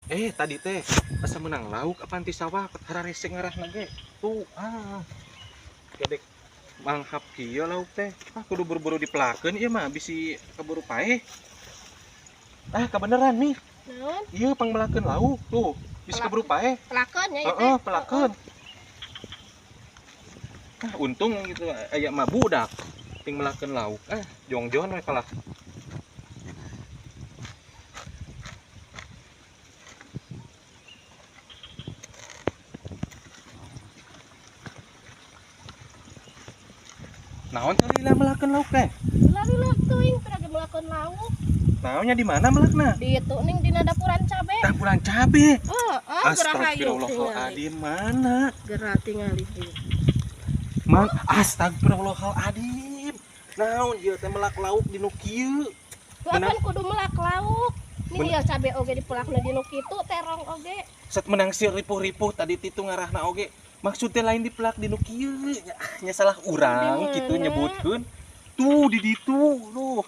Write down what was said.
Tadi teh asa menang lauk apaan ti sawah hararese ngarahna ge. Tuh, ah. Gedek manghap kieu lauk teh. Ah, kudu buru-buru dipelakeun ieu mah bisi keburu paeh. Ah, kebeneran nih. Naon? Ieu pangmelakeun lauk tuh. Bisi keburu paeh. Pelakeun nya ieu teh. Heeh, pelakeun. Ah, untung gitu aya mah budak ting melakeun lauk. Ah, jongjon we kalah. Naon teh lila melakeun lauk teh? Lila teuing teh lagi melakeun lauk. Naonnya di mana melakna? Di itu ning dina dapuran cabe. Dapuran cabe. Heeh, gerah hayu tingali. Astagfirullahaladzim, mana? Gerah tingali ieu. Man, astagfirullahaladzim. Naon ieu teh melak lauk di nu kieu? Tuh apan kudu melak lauk. Ning ieu cabe oge dipelakna di nu kitu, terong oge. Set menang sir ripuh-ripuh tadi titu ngarahna oge. Maksudnya lain dipelak di nu kieu. Nya salah urang Di kitu mana? nyebutkeun. Tuh di ditu, duh.